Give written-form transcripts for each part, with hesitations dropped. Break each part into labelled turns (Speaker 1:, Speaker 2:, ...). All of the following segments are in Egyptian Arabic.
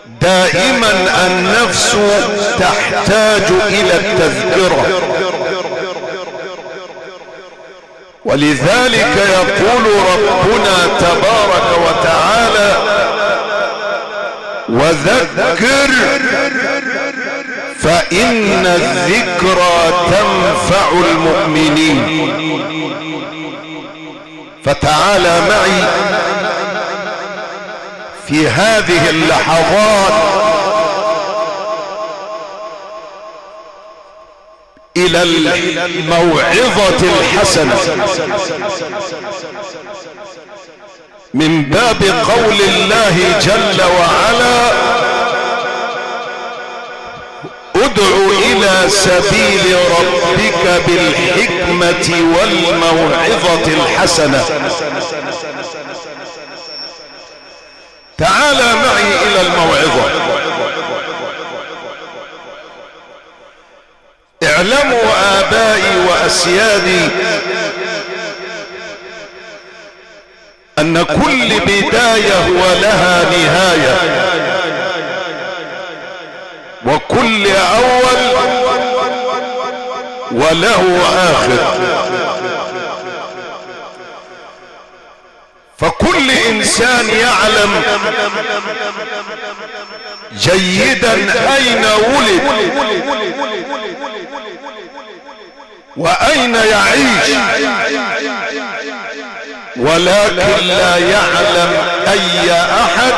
Speaker 1: دائما النفس تحتاج إلى التذكرة، ولذلك يقول ربنا تبارك وتعالى: وذكر فإن الذكرى تنفع المؤمنين. فتعالى معي في هذه اللحظات إلى الموعظة الحسنة من باب قول الله جل وعلا: ادع إلى سبيل ربك بالحكمة والموعظة الحسنة. تعال معي إلى الموعظة. اعلموا آبائي وأسيادي أن كل بداية ولها نهاية، وكل أول وله آخر، فكل إنسان يعلم جيدا أين ولد وأين يعيش، ولكن لا يعلم أي أحد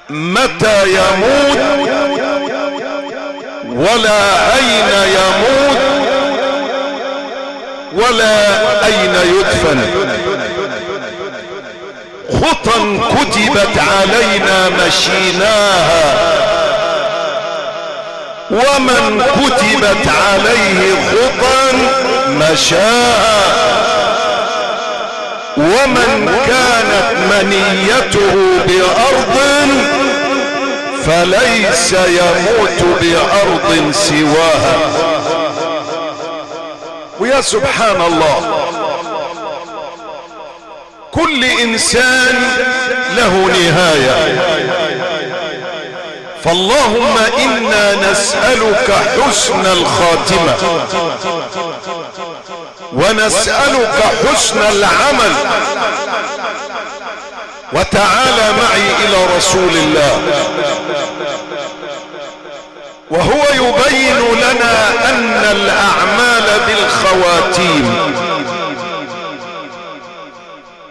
Speaker 1: متى يموت ولا أين يموت ولا أين يدفن. خطا كتبت علينا مشيناها، ومن كتبت عليه خطا مشاها، ومن كانت منيته بأرض فليس يموت بأرض سواها. ويا سبحان الله، كل إنسان له نهاية، فاللهم إنا نسألك حسن الخاتمة، ونسألك حسن العمل. وتعالى معي إلى رسول الله وهو يبين لنا أن الأعمال بالخواتيم.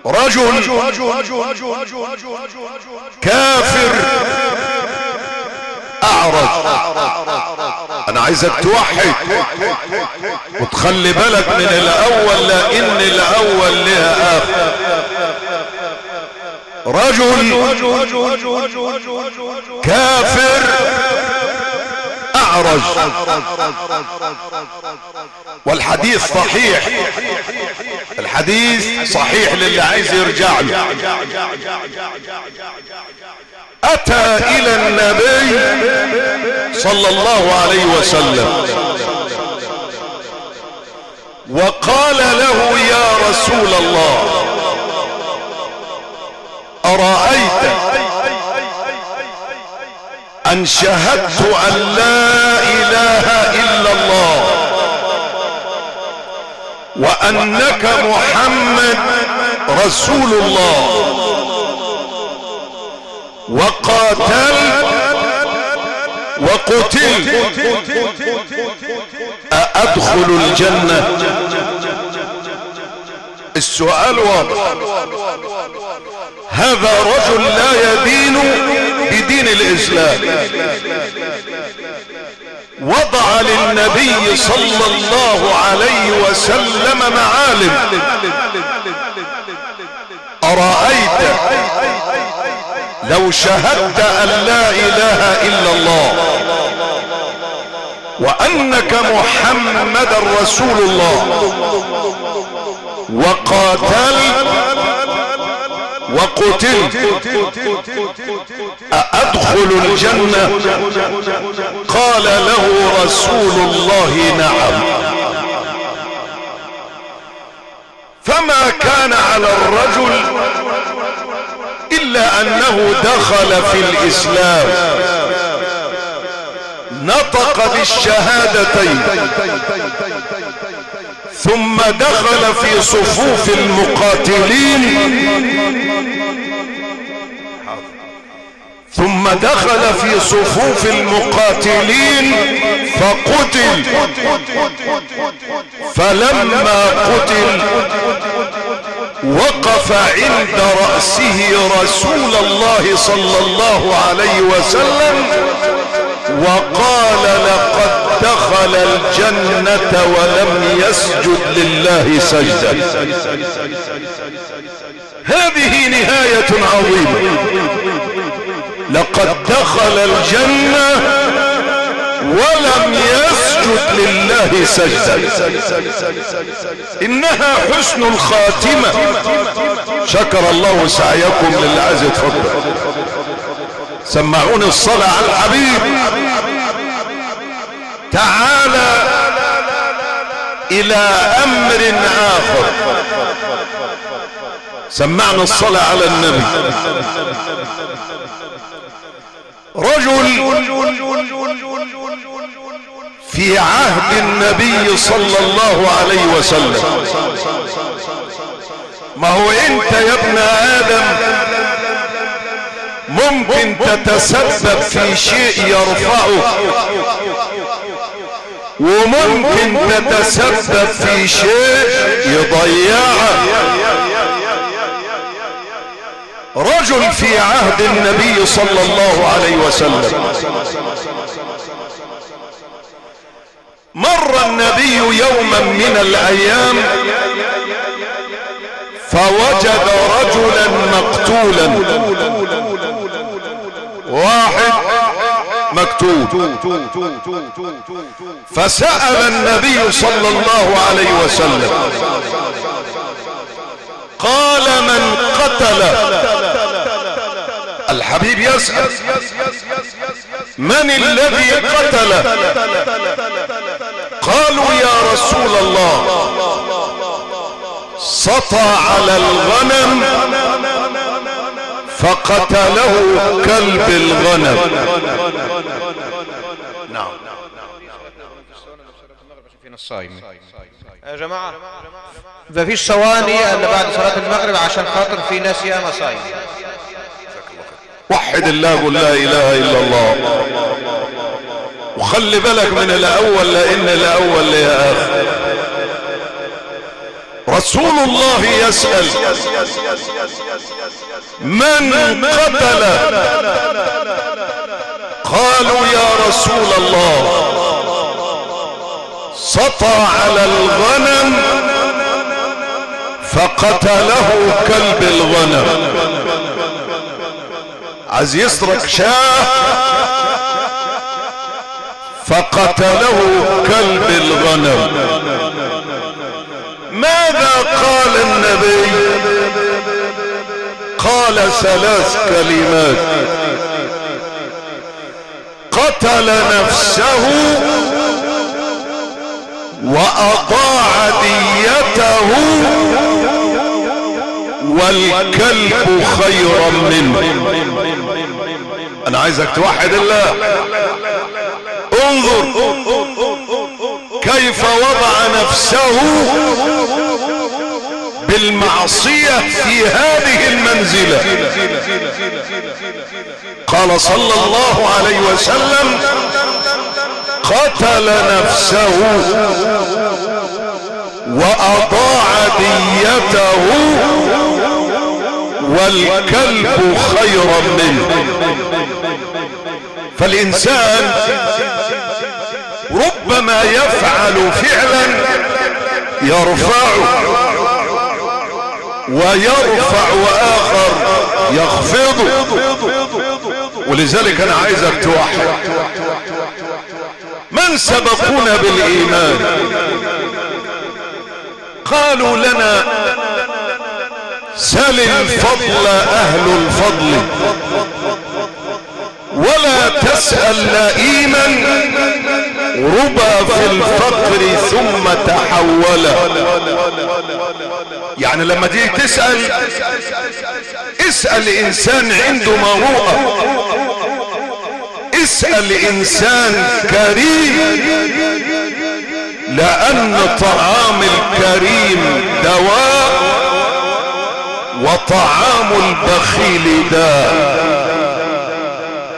Speaker 1: رجل كافر أعرج، أنا عايزك توحد وتخلي بالك من الأول، لأن الأول لها آخر. رجل كافر أعرج، والحديث صحيح، الحديث صحيح للي عايز يرجع له. أتى إلى النبي صلى الله عليه وسلم وقال له: يا رسول الله، أرأيت أن شهدت أن لا إله إلا الله وأنك محمد رسول الله، وقاتلت وقتلت، أأدخل الجنة؟ السؤال واضح. هذا رجل لا يدين بدين الإسلام، وضع للنبي صلى الله عليه وسلم معالم. أرأيت لو شهدت أن لا إله إلا الله وأنك محمد رسول الله وقاتلت وقتلت، أأدخل الجنة؟ قال له رسول الله: نعم. فما كان على الرجل إلا إلا أنه دخل في الإسلام، نطق بالشهادتين، ثم دخل في صفوف المقاتلين، ثم دخل في صفوف المقاتلين فقتل. فلما قتل وقف عند رأسه رسول الله صلى الله عليه وسلم وقال: لقد دخل الجنة ولم يسجد لله سجدة. هذه نهاية عظيمة. لقد دخل الجنة ولم يسجد لله سجدة. إنها حسن الخاتمة. شكر الله سعيكم. للي عايز يتفضل. سمعوني الصلاة على الحبيب. تعالى إلى أمر آخر. سمعنا الصلاة على النبي. رجل في عهد النبي صلى الله عليه وسلم. ما هو انت يا ابن آدم ممكن تتسبب في شيء يرفعه، وممكن تتسبب في شيء يضيعه. رجل في عهد النبي صلى الله عليه وسلم، مر النبي يوما من الأيام فوجد رجلا مقتولا، واحد مقتول. فسأل النبي صلى الله عليه وسلم قال: من قتل؟ الحبيب يسأل: من الذي قتل؟ قالوا: يا رسول الله، سطى على الغنم فقتله كلب الغنم. نعم.
Speaker 2: يا جماعة مفيش صواني الا بعد صلاة المغرب عشان خاطر في ناس ياما صايم.
Speaker 1: وحد الله قل لا اله الا الله، وخلي بالك من الاول لان الاول ليها اخر. رسول الله يسأل: من قتل؟ قالوا: يا رسول الله، سطى على الغنم فقتله كلب الغنم. عايز يسرق شاه فقتله كلب الغنم. ماذا قال النبي؟ قال ثلاث كلمات: قتل نفسه وأضاع ديته والكلب خيرا منه. انا عايزك توحد الله. انظر كيف وضع نفسه بالمعصية في هذه المنزلة. قال صلى الله عليه وسلم: قتل نفسه وأضاع ديته والكلب خيرا منه. فالإنسان ربما يفعل فعلا يرفعه ويرفع وآخر يخفضه. ولذلك أنا عايزك توحد من سبقونا بالإيمان. قالوا لنا: سل الفضل أهل الفضل ولا تسأل لئيما ربى في الفقر ثم تحول. يعني لما تيجي تسأل اسأل انسان عنده مروءة، اسأل انسان كريم، لان طعام الكريم دواء وطعام البخيل داء.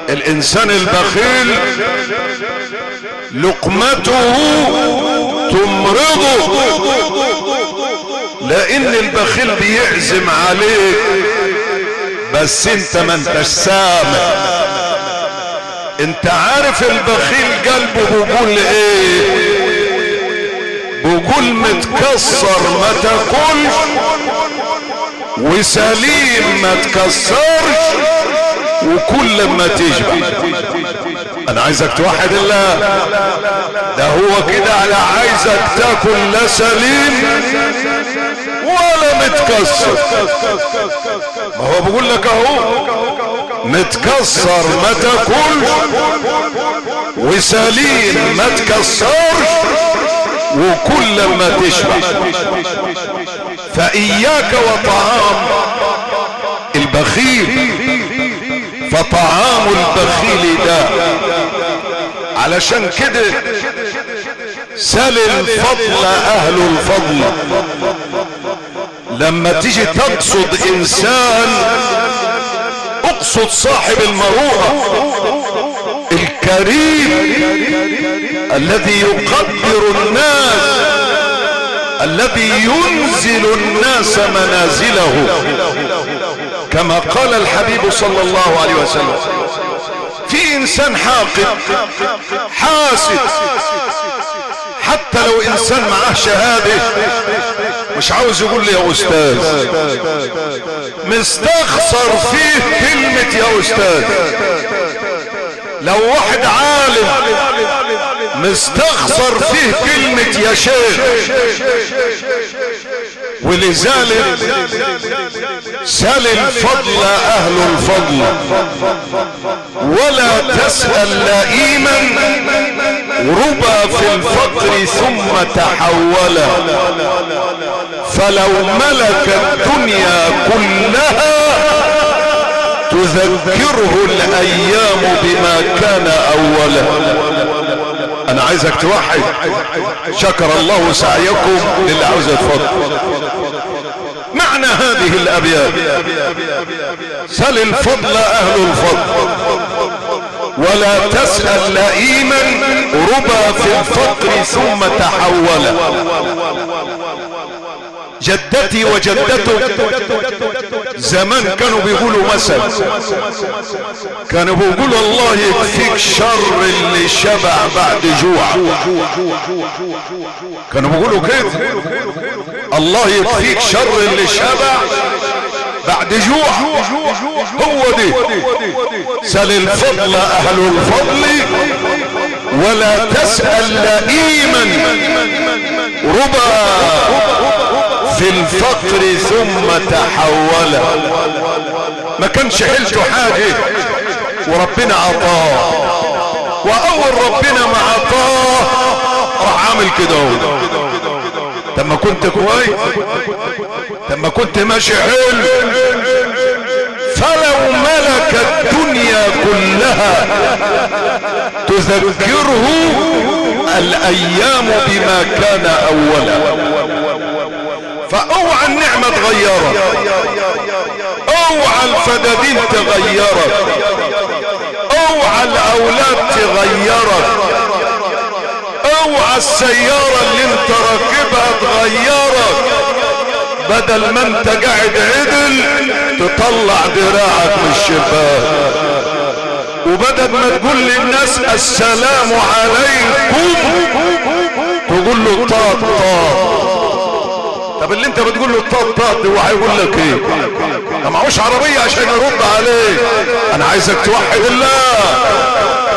Speaker 1: الانسان البخيل لقمته تمرضه، لان البخيل بيعزم عليك بس انت ما انتش سامع. انت عارف البخيل قلبه بيقول ايه؟ بيقول متكسر ما تاكلش، وسليم ما تكسرش، وكل ما تشبع. انا عايزك توحد الله، ده هو كده على عايزك تاكل لا سليم ولا متكسر. ما هو بيقول لك اهو متكسر ما تاكلش، وسليم ما تكسرش، وكل ما تشبع. فإياك وطعام البخيل، فطعام البخيل ده. علشان كده سل الفضل اهل الفضل. لما تيجي تقصد انسان اقصد صاحب المروءة الكريم الذي يقدر الناس، الذي ينزل الناس منازله، كما قال الحبيب صلى الله عليه وسلم. في انسان حاقد حاسد، حتى لو انسان معاه شهادة مش عاوز يقول لي يا استاذ، مستخسر فيه كلمة يا استاذ. لو واحد عالم مستخسر فيه كلمة يا شيخ. ولذلك سل الفضل اهل الفضل، ولا تسأل لئيما ربى في الفقر ثم تحول، فلو ملك الدنيا كلها تذكره الايام بما كان اولا. انا عايزك توحد. شكر الله سعيكم للي عاوز يتفضل. معنى هذه الابيات: سل الفضل اهل الفضل، ولا تسأل لئيما ربى في الفقر ثم تحول. جدتي وجدته زمان كانوا بيقولوا مثل، كانوا بيقولوا الله يكفيك شر اللي شبع بعد جوع. كانوا بيقولوا كده، الله يكفيك شر اللي شبع بعد جوع. هو دي سل الفضل اهل الفضل، ولا تسأل لئيما ربى في الفقر ثم تحول. ما كانش حيلته حاجة وربنا عطاه، واول ربنا ما عطاه راح عامل كده اهو. لما كنت كويس، لما كنت ماشي حلو، فلو ملك الدنيا كلها تذكره الايام بما كان اولا. فاوعى النعمة تغيرك، اوعى الفدادين تغيرك، اوعى الاولاد تغيرك، اوعى السيارة اللي انت راكبها تغيرك. بدل ما انت قاعد عدل تطلع دراعك من الشباك، وبدل ما تقول للناس السلام عليكم تقول له طاط طاط. طب اللي انت بتقول له طاط طاط هو هيقول لك ايه؟ ده معهوش عربية عشان يرد عليك. انا عايزك توحد الله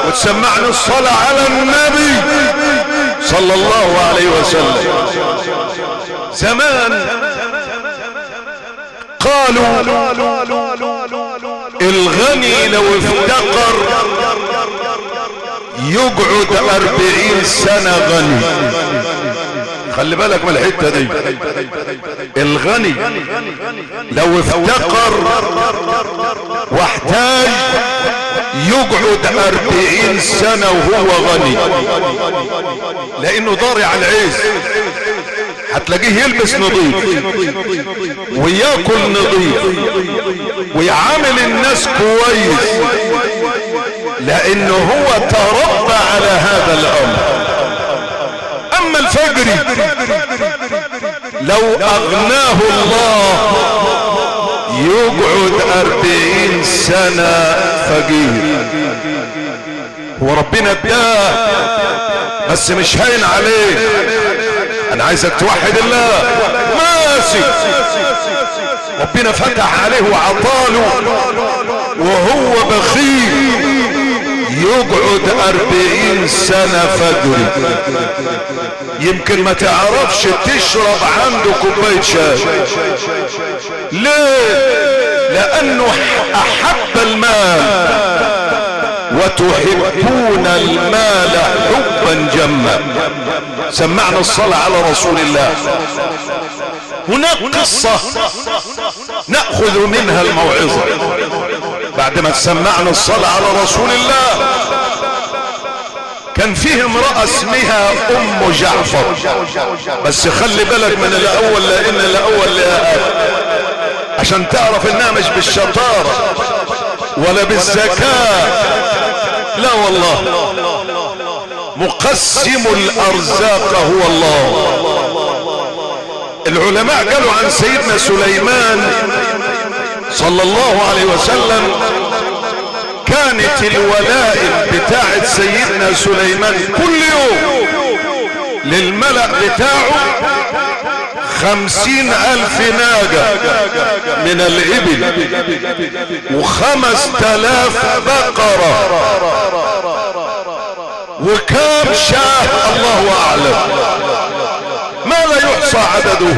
Speaker 1: وتسمعني الصلاة على النبي صلى الله عليه وسلم. زمان قالوا الغني لو افتقر يقعد 40 سنة غني، خلي بالك من الحتة دي. الغني لو افتقر واحتاج يقعد 40 سنة وهو غني، لانه ضارع على العز. هتلاقيه يلبس نظيف وياكل نظيف ويعامل الناس كويس، لانه هو تربى على هذا الامر. اما الفجري لو اغناه الله يقعد 40 سنة فقير. هو ربنا اداه بس مش هين عليه. انا عايزك توحد الله. ماسك، ربنا فتح عليه وعطاله وهو بخيل، يقعد 40 سنة فجري. يمكن ما تعرفش تشرب عنده كوباية شاي. ليه؟ لانه احب المال، وتحبون المال حبا جما. سمعنا الصلاة على رسول الله. هناك قصة نأخذ منها الموعظة بعد ما تسمعنا الصلاة على رسول الله. كان فيه امرأة اسمها ام جعفر، بس خلي بالك من الاول، لان الاول لها عشان تعرف انها مش بالشطارة ولا بالذكاء، لا والله، مقسم الارزاق هو الله. العلماء قالوا عن سيدنا سليمان صلى الله عليه وسلم كانت الولائم بتاعت سيدنا سليمان كل يوم للملأ بتاعه 50,000 ناقة من الإبل و5000 بقرة وكام شاه الله أعلم، ما لا يحصى عدده.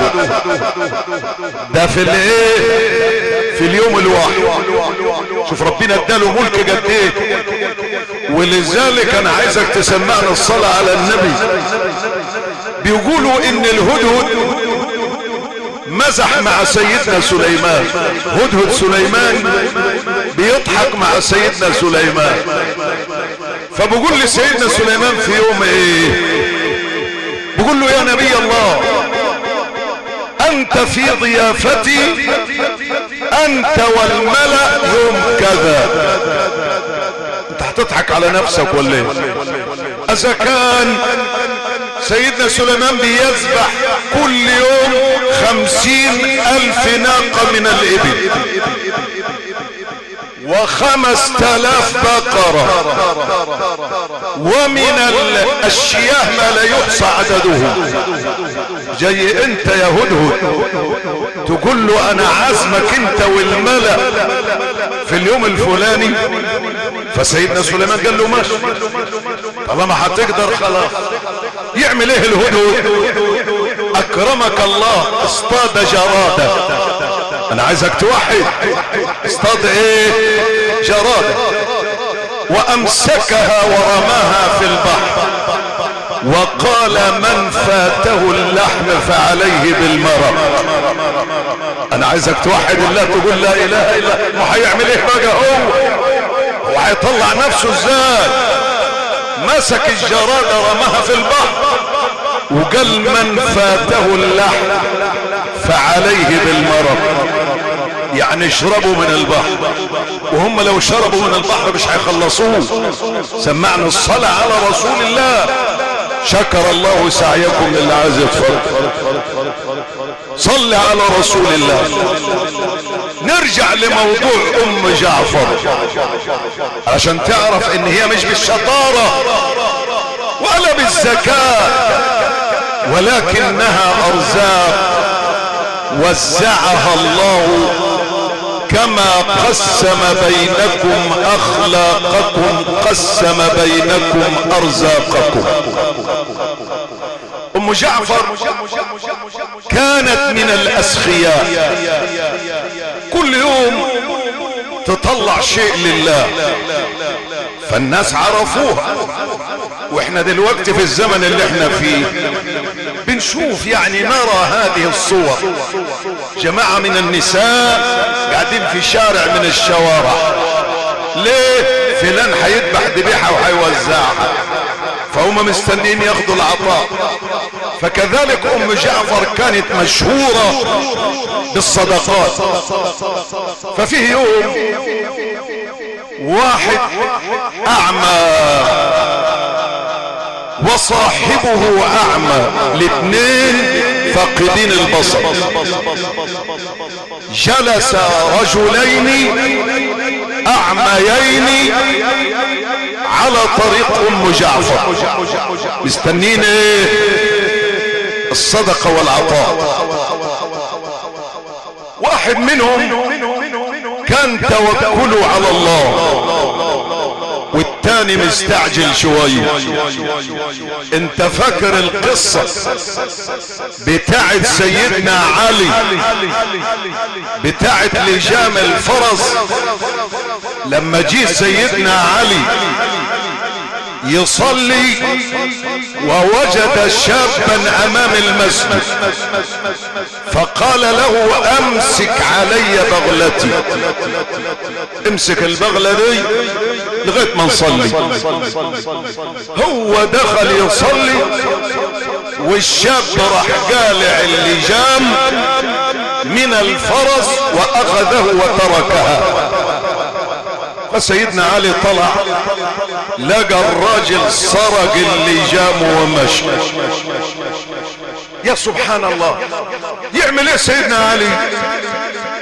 Speaker 1: ده في الايه؟ في اليوم الواحد. شوف ربنا اداله ملك قد ايه. ولذلك انا عايزك تسمعنا الصلاة على النبي. بيقولوا ان الهدهد مزح مع سيدنا سليمان، هدهد سليمان بيضحك مع سيدنا سليمان، فبيقول لسيدنا سليمان في يوم ايه؟ بيقول له يا نبي الله، انت في ضيافتي انت والملأ يوم كذا. انت هتضحك على نفسك ولا ايه؟ اذا كان سيدنا سليمان بيذبح كل يوم 50,000 ناقة من الابل و5000 بقرة ومن الشياه ما لا يحصى عدده، جاي انت يا هدهد تقول له انا عازمك انت والملأ في اليوم الفلاني؟ فسيدنا سليمان قال له ماشي، طالما هتقدر خلاص. يعمل ايه الهدهد؟ اكرمك الله اصطاد جرادة. انا عايزك توحد، اصطاد ايه؟ جرادة، وامسكها ورماها في البحر وقال من فاته اللحم فعليه بالمرق. انا عايزك توحد الله، تقول لا اله الا الله. ما هيعمل ايه بقى هو؟ هيطلع نفسه ازاي؟ مسك الجرادة رماها في البحر وقال من فاته اللحم فعليه بالمرق، يعني اشربوا من البحر، وهم لو شربوا من البحر مش هيخلصوه. سمعنا الصلاة على رسول الله. شكر الله سعيكم للي عايز يتفضل. صل على رسول الله. نرجع لموضوع ام جعفر عشان تعرف ان هي مش بالشطارة ولا بالذكاء، ولكنها ارزاق وزعها الله كما قسم بينكم اخلاقكم قسم بينكم ارزاقكم. ام جعفر كانت من الاسخياء، كل يوم تطلع شيء لله، فالناس عرفوها. واحنا دلوقتي في الزمن اللي احنا فيه بنشوف بنشوف يعني نرى هذه الصور، جماعة من النساء قاعدين في شارع من الشوارع، ليه؟ فلان هيذبح ذبيحة وهيوزعها، فهم مستنين ياخدوا العطاء. فكذلك ام جعفر كانت مشهورة بالصدقات. ففيه يوم واحد اعمى وصاحبه اعمى، الاثنين فاقدين البصر. جلس رجلين اعميين على طريق ام جعفر، مستنين ايه؟ الصدقة والعطاء. واحد منهم كان توكله على الله، والتاني مستعجل شوية. انت فاكر القصة بتاعت سيدنا علي بتاعت لجام الفرس؟ لما جه سيدنا علي يصلي ووجد شابا امام المسجد، فقال له امسك علي بغلتي، امسك البغلة دي لغاية ما نصلي. هو دخل يصلي والشاب راح قالع اللجام من الفرس واخذه وتركها. فسيدنا علي طلع لقى الراجل سرق اللجام ومشى. يا سبحان الله، يعمل ايه سيدنا علي؟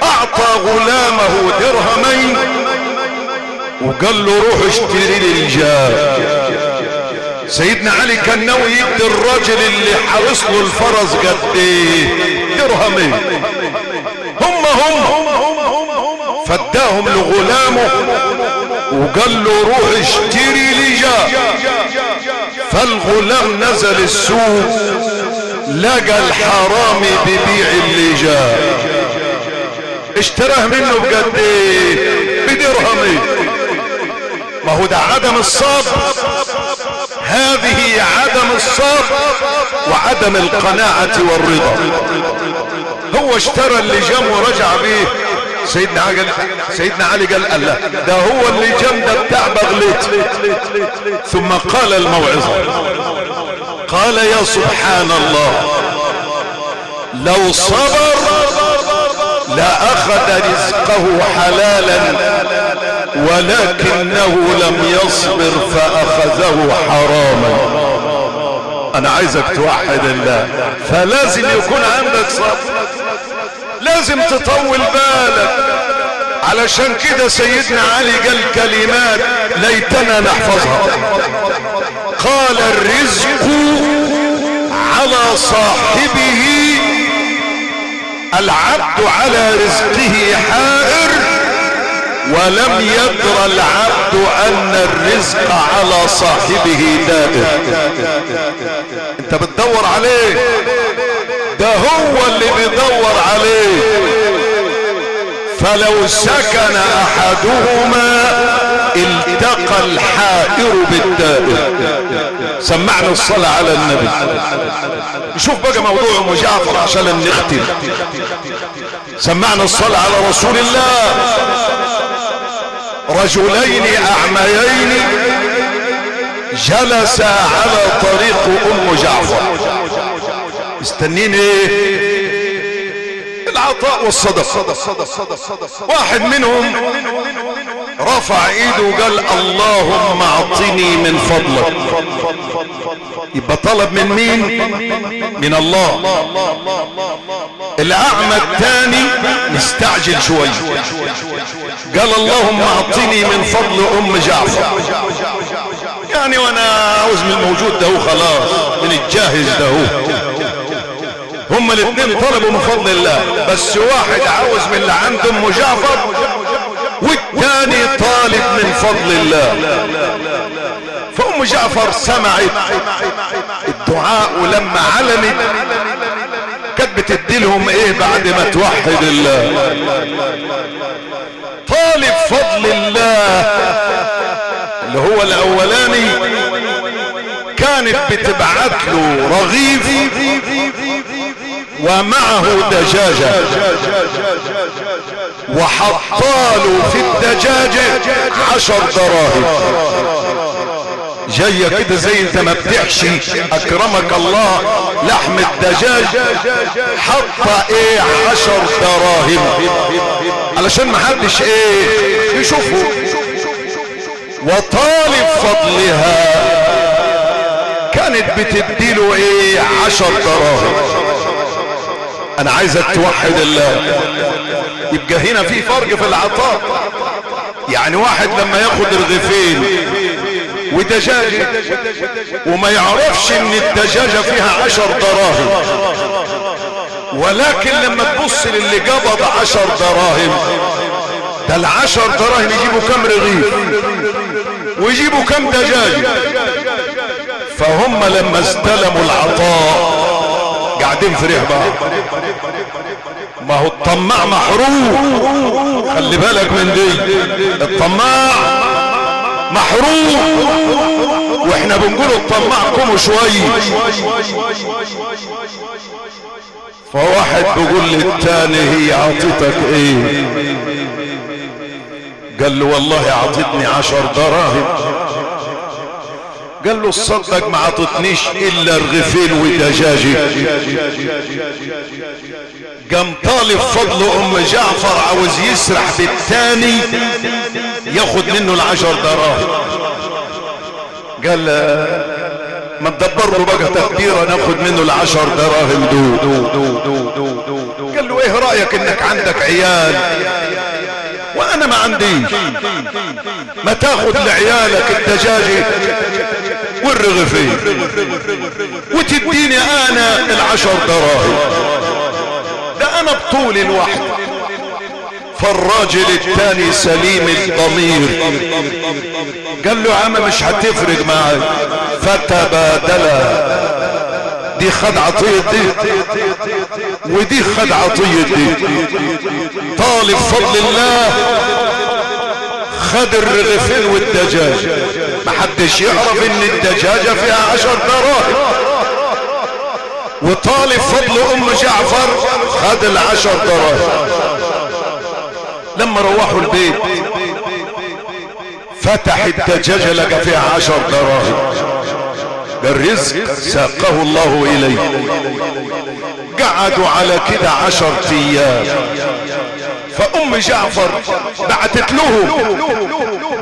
Speaker 1: اعطى غلامه درهمين وقال له روح اشتري لي اللجام. سيدنا علي كان ناوي يدي الراجل اللي حرص له الفرس قد ايه؟ درهمين. هم فداهم لغلامه وقال له روح اشتري لجام. فالغلام نزل السوق لقى الحرامي ببيع اللجام، اشتراه منه بقد ايه؟ بدرهمين. ما هو ده عدم الصبر، هذه عدم الصبر وعدم القناعة والرضا. هو اشترى اللجام ورجع بيه. سيدنا علي قال الله، ده هو اللجام ده بتاع بغلتي. ثم قال الموعظة، قال يا سبحان الله، لو صبر لأخذ رزقه حلالا، ولكنه لم يصبر فأخذه حراما. انا عايزك توحد الله، فلازم يكون عندك صبر، لازم تطول بالك. علشان كده سيدنا علي قال كلمات ليتنا نحفظها. قال الرزق على صاحبه، العبد على رزقه حائر، ولم يدر العبد ان الرزق على صاحبه دائر. انت بتدور عليه، ده هو اللي بيدور عليه. فلو سكن احدهما التقى الحائر بالدائر. سمعنا الصلاة على النبي. نشوف بقى موضوع ام جعفر عشان نختم. سمعنا الصلاة على رسول الله. رجلين اعميين جلسا على طريق ام جعفر، مستنين ايه؟ العطاء والصدقة. واحد منهم رفع ايده وقال اللهم اعطني من فضلك. يبقى طلب من مين؟ من الله. الاعمى الثاني مستعجل شوي، قال اللهم اعطني من فضل ام جعفر، يعني وانا عاوز من الموجود ده خلاص، من الجاهز ده. هما الاثنين طلبوا من فضل الله، بس واحد عاوز من اللي عند ام جعفر والثاني طالب من فضل الله. فام جعفر سمعت الدعاء، ولما علمت كانت بتدي لهم ايه بعد ما توحد الله؟ طالب فضل الله اللي هو الاولاني كانت بتبعت له رغيف ومعه دجاجة، وحطاله في الدجاجة 10 دراهم. جاية كده زي انت ما بتحشي اكرمك الله لحم الدجاج، حط ايه 10 دراهم علشان ما حدش ايه يشوفه. وطالب فضلها كانت بتديله ايه 10 دراهم. انا عايزك توحد الله. يبقى هنا في فرق في العطاء، يعني واحد لما ياخد رغيفين ودجاجة وما يعرفش ان الدجاجة فيها 10 دراهم، ولكن لما تبص للي قبض 10 دراهم، ده ال10 دراهم يجيبوا كم رغيف ويجيبوا كم دجاجة. فهم لما استلموا العطاء قاعدين في ريح بعض. ما هو الطماع محروم، خلي بالك من دي، الطماع محروم، واحنا بنقول الطماع كوموا شويه. فواحد بيقول للتاني هي عطيتك ايه؟ قال له والله عطيتني 10 دراهم. قال له تصدق ما عطتنيش الا رغيفين ودجاجه. قام طالب فضل ام جعفر عاوز يسرح بالتاني ياخد منه ال10 دراهم. قال ما تدبر له بقى تقديره ناخد منه ال10 دراهم دول. قال له ايه رايك انك عندك عيال وانا ما عنديش، ما تاخد لعيالك الدجاجة والرغيفين وتديني انا ال10 دراهم، ده انا بطولي لوحدي. فالراجل التاني سليم الضمير قال له يا عم مش هتفرق معي. فتبادلا، دي خد عطية دي ودي خد عطية دي. طالب فضل الله خد الرغيفين والدجاج، محدش يعرف ان الدجاجة فيها 10 دراهم. وطالب فضل ام جعفر خد ال10 دراهم. لما روحوا البيت فتح الدجاجة لقى فيها 10 دراهم. الرزق ساقه الله اليه. قعدوا على كده 10 ايام. فام جعفر بعتت لهم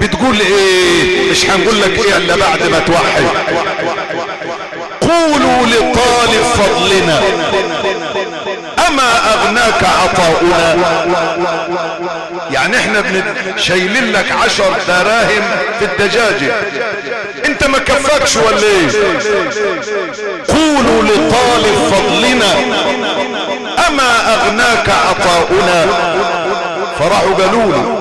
Speaker 1: بتقول ايه؟ مش هنقول لك ايه الا بعد ما توحد. قولوا لطالب فضلنا اما اغناك عطاؤنا. يعني احنا شايلين لك 10 دراهم في الدجاجة، انت ما كفاكش ولا ايه؟ قولوا لطالب فضلنا اما اغناك عطاؤنا. فراحوا قالوا له،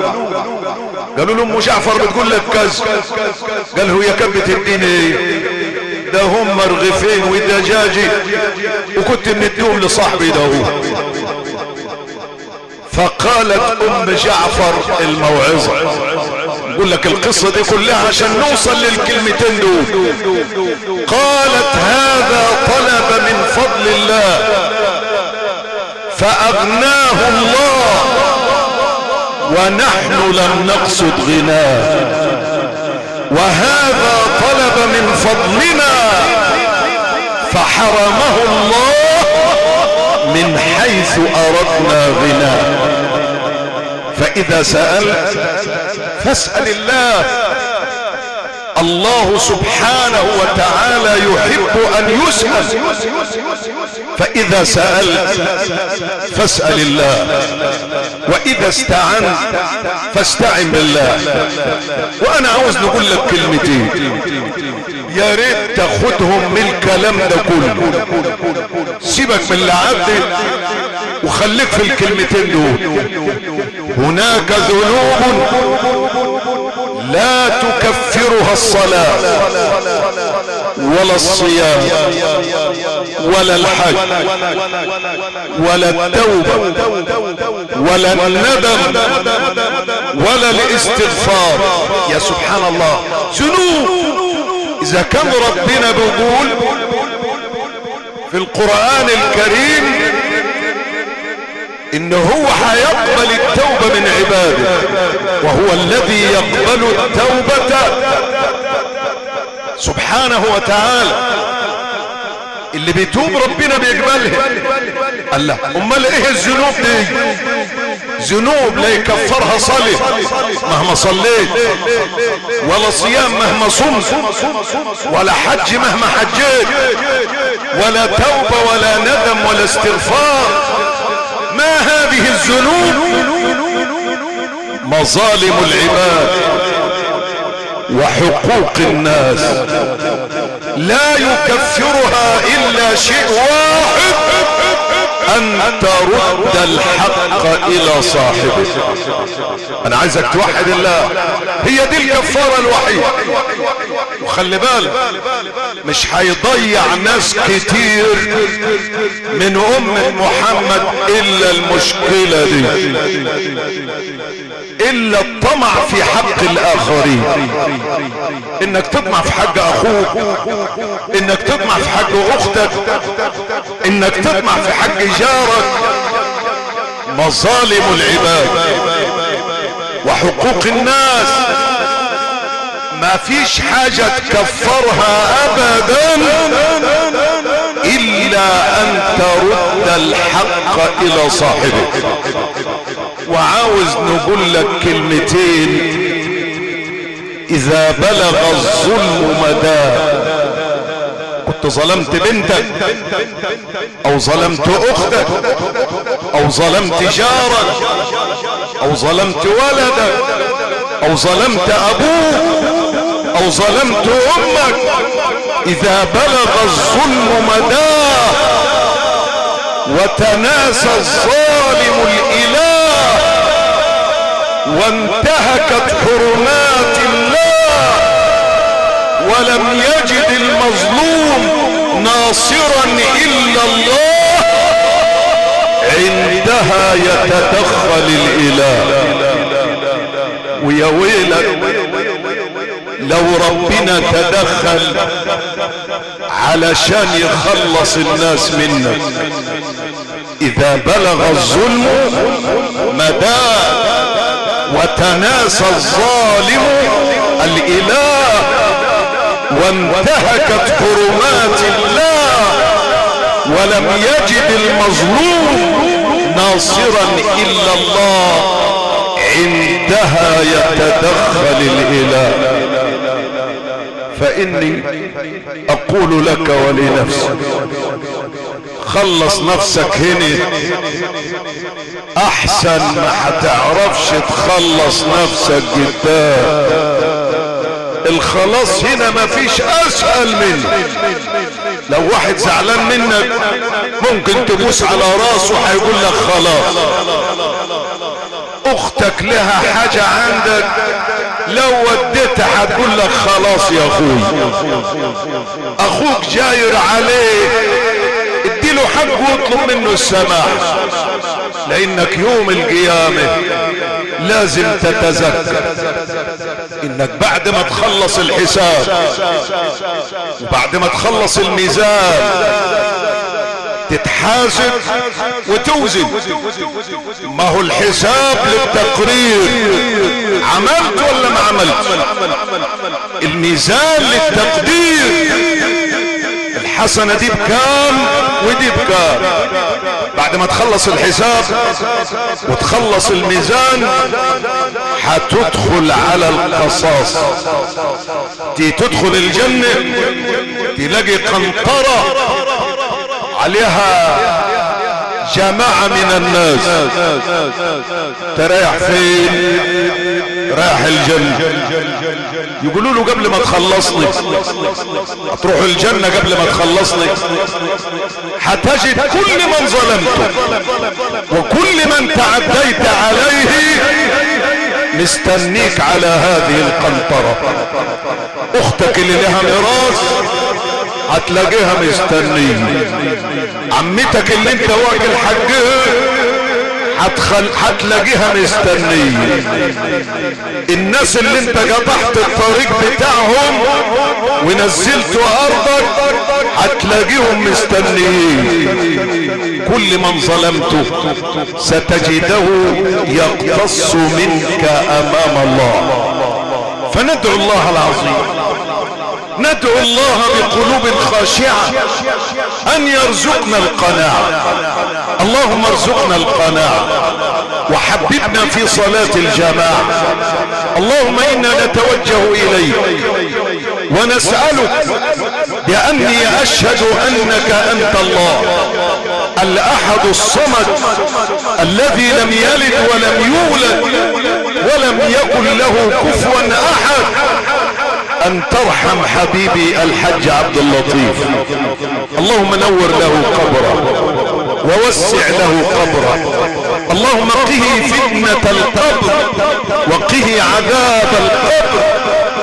Speaker 1: قالوا له ام جعفر بتقول لك كذا. قال هي كبت الدين ايه؟ ده هم رغيفين ودجاجة وكنت مديهم لصاحبي ده هو. فقالت ام جعفر الموعظة. بقول لك القصة دي كلها عشان نوصل للكلمتين دول. قالت هذا طلب من فضل الله فأغناه الله ونحن لم نقصد غناه، وهذا طلب من فضلنا فحرمه الله من حيث أردنا غناه. فإذا سألت فاسأل الله. الله سبحانه وتعالى يحب أن يسأل، فإذا سألت فاسأل الله، وإذا استعنت فاستعن بالله. وأنا عاوز نقول لك كلمتين يا ريت تاخدهم من الكلام ده كله، سيبك من اللي عدى وخليك في الكلمتين دول. هناك ذنوب لا تكفرها الصلاة ولا الصيام ولا الحج ولا التوبة ولا الندم ولا الاستغفار. يا سبحان الله، ذنوب. إذا كان ربنا بيقول في القرآن الكريم ان هو هيقبل التوبة من عباده، وهو الذي يقبل التوبة سبحانه وتعالى. اللي بيتوب ربنا بيقبلها. الله، امال ايه الذنوب دي؟ ذنوب لا يكفرها صلاة مهما صليت، ولا صيام مهما صمت، ولا حج مهما حجيت، ولا توبة ولا ندم ولا استغفار. ما هذه الذنوب؟ مظالم العباد وحقوق الناس، لا يكفرها الا شيء واحد، ان ترد الحق الى صاحبه. انا عايزك توحد الله، هي دي الكفارة الوحيدة. وخلي بالك، مش هيضيع ناس كتير من امة محمد الا المشكلة دي، الا الطمع في حق الاخرين. انك تطمع في حق اخوك، انك تطمع في حق اختك، انك تطمع في حق جارك. مظالم العباد وحقوق الناس ما فيش حاجة تكفرها ابدا الا ان ترد الحق الى صاحبه. وعاوز نقول لك كلمتين: اذا بلغ الظلم مداه، كنت ظلمت بنتك او ظلمت اختك او ظلمت جارك او ظلمت ولدك او ظلمت ابوك او ظلمت امك، اذا بلغ الظلم مداه وتناسى الظالم الاله وانتهكت حرمات الله ولم يجد المظلوم ناصرا الا الله، عندها يتدخل الاله. ويا ويلك لو ربنا تدخل علشان يخلص الناس منك. اذا بلغ الظلم مداه وتناسى الظالم الاله وانتهكت حرمات الله ولم يجد المظلوم ناصرا الا الله، عندها يتدخل الاله. فاني اقول لك ولنفسي: خلص نفسك هنا احسن ما هتعرفش تخلص نفسك قدام. الخلاص هنا ما فيش اسهل منه. لو واحد زعلان منك ممكن تبوس على راسه هيقول لك خلاص. اختك لها حاجة عندك لو وديتها هتقول لك خلاص يا اخوي. اخوك جاير عليه اديله حقه واطلب منه السماح، لانك يوم القيامة لازم تتذكر انك بعد ما تخلص الحساب وبعد ما تخلص الميزان تتحاسب وتوزن. ما هو الحساب للتقرير، عملت ولا ما عملت؟ الميزان للتقدير، الحسنة دي بكام ودي بكام. بعد ما تخلص الحساب وتخلص الميزان هتدخل على القصاص. دي تدخل الجنة تلاقي قنطرة عليها جماعة من الناس. تريح فين؟ رايح الجنة. يقولوا له قبل ما تخلصني هتروح الجنة، قبل ما تخلصني هتجد كل من ظلمته وكل من تعديت عليه مستنيك على هذه القنطرة. اختك اللي لها ميراث هتلاقيها مستنيه، عمتك اللي انت واكل حقها هتلاقيها مستنيه، الناس اللي انت قطعت الطريق بتاعهم ونزلت ارضك هتلاقيهم مستنيين. كل من ظلمته ستجده يقتص منك امام الله. فندعو الله العظيم، ندعو الله بقلوب خاشعة ان يرزقنا القناعة. اللهم ارزقنا القناعة وحببنا في صلاة الجماعة. اللهم انا نتوجه اليك ونسألك بأني أشهد أنك أنت الله الأحد الصمد الذي لم يلد ولم يولد ولم يكن له كفوا أحد، أن ترحم حبيبي الحج عبد اللطيف. اللهم نور له قبره ووسع له قبره. اللهم قه فتنة القبر، وقه عذاب القبر،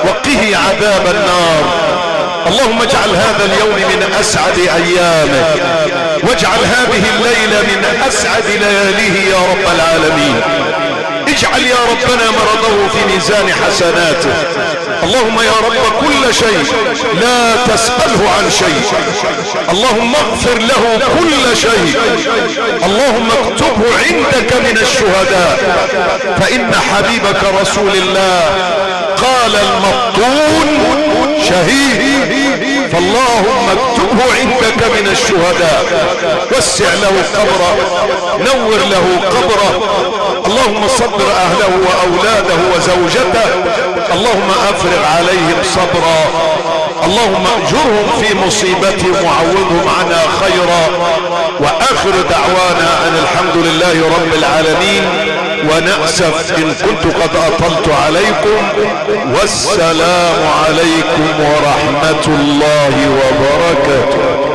Speaker 1: وقه عذاب النار. اللهم اجعل هذا اليوم من اسعد ايامه، واجعل هذه الليلة من اسعد لياليه يا رب العالمين. اجعل يا ربنا مرضه في ميزان حسناته. اللهم يا رب كل شيء لا تسأله عن شيء. اللهم اغفر له كل شيء. اللهم اكتبه عندك من الشهداء، فإن حبيبك رسول الله قال المبطون شهيد، فاللهم اكتبه عندك من الشهداء. وسع له قبره، نور له قبره. اللهم صبر اهله واولاده وزوجته. اللهم افرغ عليهم صبرا. اللهم اجرهم في مصيبتهم وعوضهم عنا خيرا. واخر دعوانا ان الحمد لله رب العالمين، ونأسف إن كنت قد أطلت عليكم، والسلام عليكم ورحمة الله وبركاته.